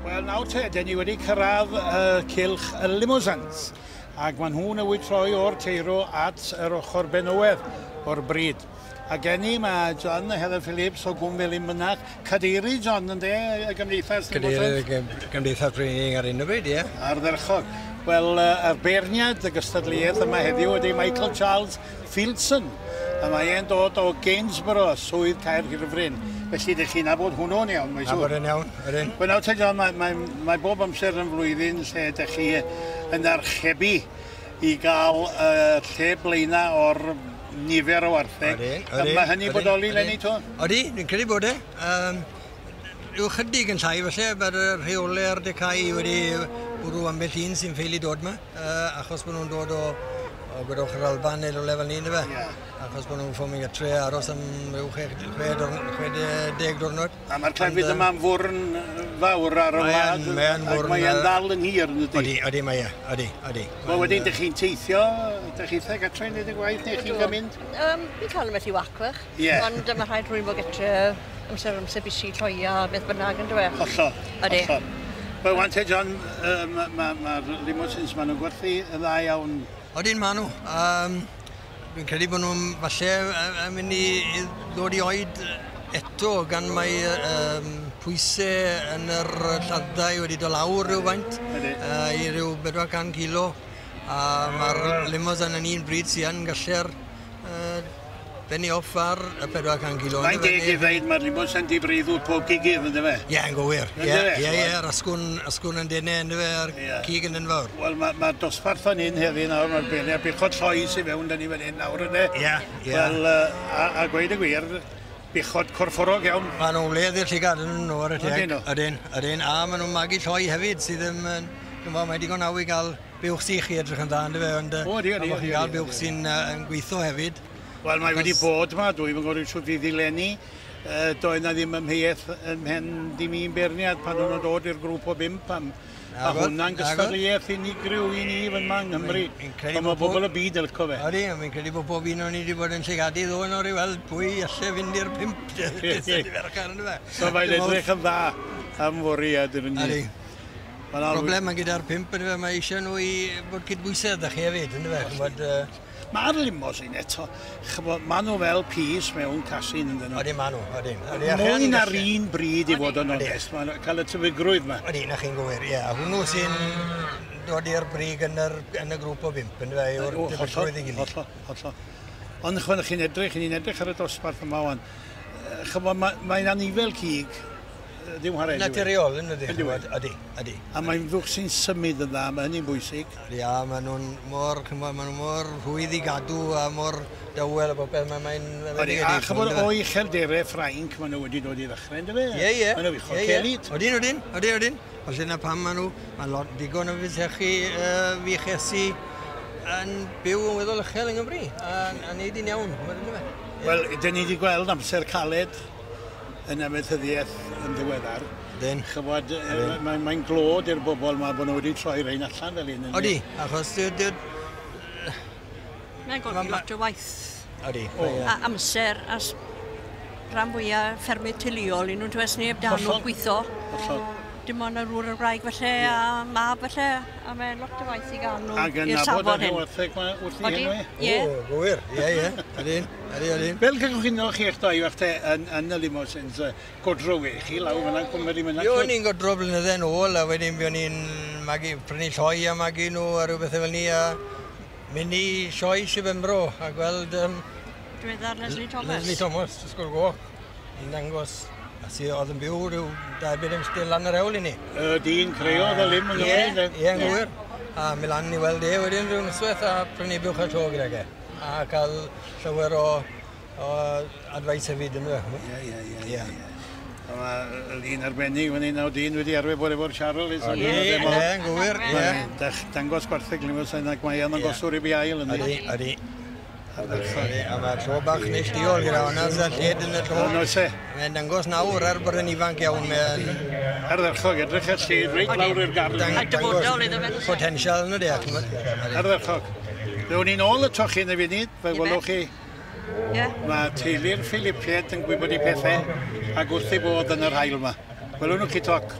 Wel, nawr te, dyn ni wedi cyrraedd cylch y Limousins, ac maen nhw newydd troi o'r teiro at yr ochr benywedd o'r bryd. A gen i mae John a Heather Phillips o Gwm Felin Mynach, cadeirydd John ynde, y Gymdeithas Cadeirydd y Gymdeithas Brydeinig ar hyn o bryd, ie. Ardderchog. Wel, yr beirniad y gystadleuaeth yma heddiw ydy Michael Charles Fieldson. A mae e'n dod o Gainsborough, swydd Caerhirfryn. Felly, ydych chi'n nabod hwnnw'n iawn, mae'n siŵr. Nabod e'n iawn, ydyn. Wel, nawr te, John, mae bob amser yn flwyddyn lle ydych chi yn archebu i gael lle blaena o'r nifer o wartheg. Ydyn, ydyn. Mae hynny bodoli leni to? Odi, dwi'n credu bod e. Rhyw chydig yn llai falle, mae'r rheolau ar decau wedi bwrw ambell un sy'n ffeili dod yma, achos bod nhw'n dod o gwedwch yr Alban neu rywle fel ni, yndyfe? Yeah. Achos bod nhw'n ffomio gatre aros am ryw 60 diwrnod. A mae'r clefyd yma'n fwrn fawr ar y wlad. Mae'n fwrn. Mae'n dal yn hir, yn dydi? Odi, odi, mae e. Odi, odi. Wel, wedyn, dych chi'n teithio, dych chi'n eitha gatre yn neud y gwaith, neu chi'n cael mynd? Fi'n cael ambell i wacwch. Ie. Ond mae rhaid rhywun bod gatre amser bisi lloia, beth bynnag, yn dywe? Hollol. Odi. Wel, wan te, John, mae'r limousins, maen nhw'n gwerthu yn dda iawn. Odyn, maen nhw. Dwi'n credu bod nhw'n falle yn mynd i ddod i oed eto gan mae pwysau yn yr lladdau wedi dod lawr rhywfaint i ryw 400 kilo. A mae'r limousin yn un bryd sy'n yn gallu'r benni off ar y 400 kilo. Mae'n deg i ddweud mae'r limousin di breuddwyd pob gigydd, ynddo fe? Ie, yn gywir. Ie, yr asgwrn yn denau, ynddo fe, a'r cig yn enfawr. Wel, mae'r dosbarth o'n un heddi nawr, mae'r beniau buchod lloi sy'n fewn dyn ni fan hyn nawr, ynddo? Ie, ie. Wel, a gweud y gwir, buchod corfforog iawn. Maen nhw'n wledd i'r llygad yn nhw ar y teg. Ydyn, ydyn. A maen nhw'n magu lloi hefyd sydd ddim yn... Mae digon aw i gael buwch sych i edrych yn dda, ynddo fe, ond mae chi'n gael buwch sy'n gweithio hefyd. Wel, mae wedi bod yma, dwi'n yn gwybod shwt i ddileni. Doedd na ddim ymheuaeth ym mhen dim un beirniad pan o'n nhw'n dod i'r grŵp o 5 am. A hwnna'n gystadleuaeth unigryw i ni fan yma yng Nghymru. Ond mae bobl y byd yn licio fe. Odi, fi'n credu bod pob un o'n i wedi bod yn llygadu ddo yn o'r i weld pwy alle fynd i'r 5 dydd Mercher, yndyfe? So mae'n edrych yn dda am fory a dyn ni. Odi. Problem mae gyda'r 5 yndyfe, mae eisiau nhw i bod cydbwysedd â chi hefyd, yndyfe? Mae'r limousin eto, maen nhw fel pys mewn casyn ynddyn nhw. Odi, maen nhw, odi. Mwy na'r un bryd i fod yn onest, maen nhw'n cael y tebygrwydd yma. Odi, na chi'n gywir, ie. Hwnnw sy'n dod i'r brig yn y grŵp o 5, yndyfe, yw'r tebygrwydd i gilydd. Hollol, hollol. Ond chwan, chi'n edrych, ni'n edrych ar y dosbarth yma wan. Chymod, mae'n anifel cig, ddim chwarae. Naturiol, yn ydy. Ydy, ydy. A mae'n fwch sy'n symud yn dda, mae hynny'n bwysig. Ydy, a maen nhw'n mor, maen nhw mor rhwydd i gadw a mor dawel a popeth, mae'n... Ydy, a chymod o uchelderau Ffrainc maen nhw wedi dod i ddechrau, ynddo fe? Ie, ie. Maen nhw uchel celyd. Odyn, odyn, odyn, odyn. Felly na pam maen nhw, mae lot digon o fichesu yn byw yn weddol uchel yng Nghymru, a neud i'n iawn. Wel, dyn ni wedi gweld amser caled yn amaethyddiaeth yn ddiweddar. Dyn. Chymod, mae'n glod i'r bobl yma bod nhw wedi troi rhain allan fel un. Odi, achos... Mae'n golygu lot o waith. Odi. A amser, a rhan fwyaf ffermydd teuluol, un nhw'n dweud neb dan nhw'n gweithio. Hollol. Dim ond yr ŵr a'r wraig felly, a mab felly, a mae'n lot o waith i gael nhw i'r safon hyn. Ac yn nabod yr hyn wrth i hyn, Ie. O, gywir, ie, ie. Ydyn, ydyn, ydyn. Fel cychwynnoch chi eich dau fach te yn y limousins, godro we chi lawr fyna, Cwm Felin Mynach? Ie, o'n i'n godro blynydde yn ôl, a wedyn buon ni'n prynu lloi a magu nhw a rhyw bethau fel ni, a mynd i sioe Sir Benfro a gweld... Diweddar Leslie Thomas. Leslie Thomas, Ysgol Goch, yn dangos. A sydd oedd yn byw rhyw 2 milltir lan yr hewl i ni. Y dyn creodd y lim yn Gymru. Ie, yn gywir. A mynd lan i weld e wedyn rhyw noswaith a prynu buwch a to gydag e. A cael llawer o advice hefyd yn fe. Ie, ie, ie. Mae lun arbennig fan hyn nawr, dyn wedi arfer bod efo'r Charles. Ie, yn gywir, ie. Dangos gwartheg limousin ac mae e'n ddangoswr i biail yndi. Ydi, ydi. A mae'r llo bach neilltuol gyda hwnna, sy'n lled yn y llo. Yn oes e? Mae'n dangos nawr er bod yn ifanc iawn. Ardderchog, edrych ar lled, reit lawr i'r gardd. A dyfodol iddo fe. Potensial yn y deall. Ardderchog. Ddewn ni'n ôl y toch chi yn y funud, fe welwch chi Ie. Mae teulu'r Philipiaid yn gwybod eu pethau ac wrth eu bod yn yr haul yma. Welwn nhw chi toc.